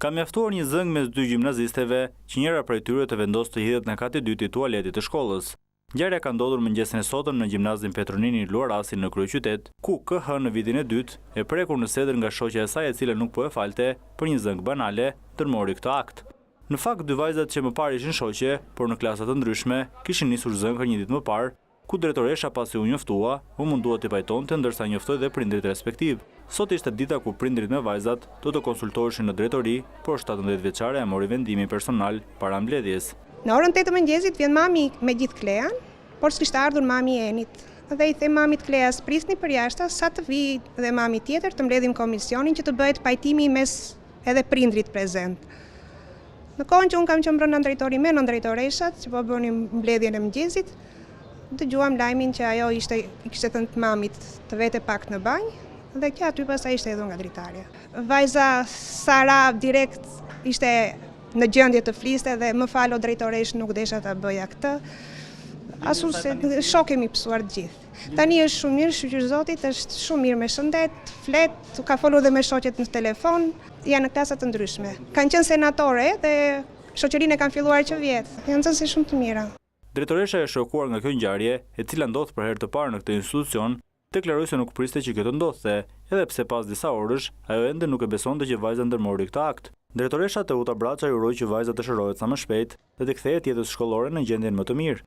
Ka mjaftuar një zënkë mes dy gjimnazisteve, që njëra prej tyre të vendosë të hidhet nga kati i dytë i tualetit të shkollës. Ngjarja ka ndodhur mëngjesin e sotëm në gjimnazin Petro Nini Luarasi në kryeqytet, ku KH në vitin e dytë, e prekur në sedër nga shoqja e saj e cila nuk po e falte, për një zënkë banale, ndërmori këtë akt. Në fakt, dy vajzat që më parë ishin shoqe, por në klasa të ndryshme, kishin nisur zënkën një ditë më parë, ku drejtoresha pasi u njoftua, u mundua t'i pajtonte ndërsa njoftoi dhe prindërit respektivë. Sot ishte dita ku prindërit me vajzat do të konsultoheshin në drejtori, por 17 vjeçarja e mori vendimin personal para mbledhjes. Në orën 8 të mëngjesit vjen mami me gjithë Klean, por s'kishte ardhur mami i Enit. Dhe i them mamit Kleas, prisni përjashta sa të vijë dhe mami tjetër të mbledhim komisionin që të bëhet pajtimi mes edhe prindrit prezent. Në kohën që unë kam qenë brenda në drejtori me nëndrejtoreshat, që po bënim mbledhjen e mëngjesit, dëgjuam lajmin që ajo ishte i kishte thënë të mamit të vete pak në banjë dhe që aty pastaj ishte hedhur nga dritarja. Vajza Sara direkt ishte në gjendje të fliste dhe më fal o drejtoreshë nuk desha ta bëja këtë. Asu se shok kemi pësuar të gjithë. Tani është shumë mirë, shyqyr Zotit, është shumë mirë me shëndet, flet, ka folur dhe me shoqet në telefon, janë në klasa të ndryshme. Kanë qenë senatore dhe shoqërinë e kanë filluar që vjet. Janë nxënëse shumë të mira. Drejtoresha e shokuar nga kjo ngjarje, e cila ndodh për herë të parë në këtë institucion, deklaroi se nuk priste që kjo të ndodhte, edhe pse pas disa orësh, ajo ende nuk e besonte që vajza ndërmori këtë akt. Drejtoresha Teuta Braçaj uroi që vajza të shërohet sa më shpejt dhe të kthehet jetës shkollore në gjendjen më të mirë.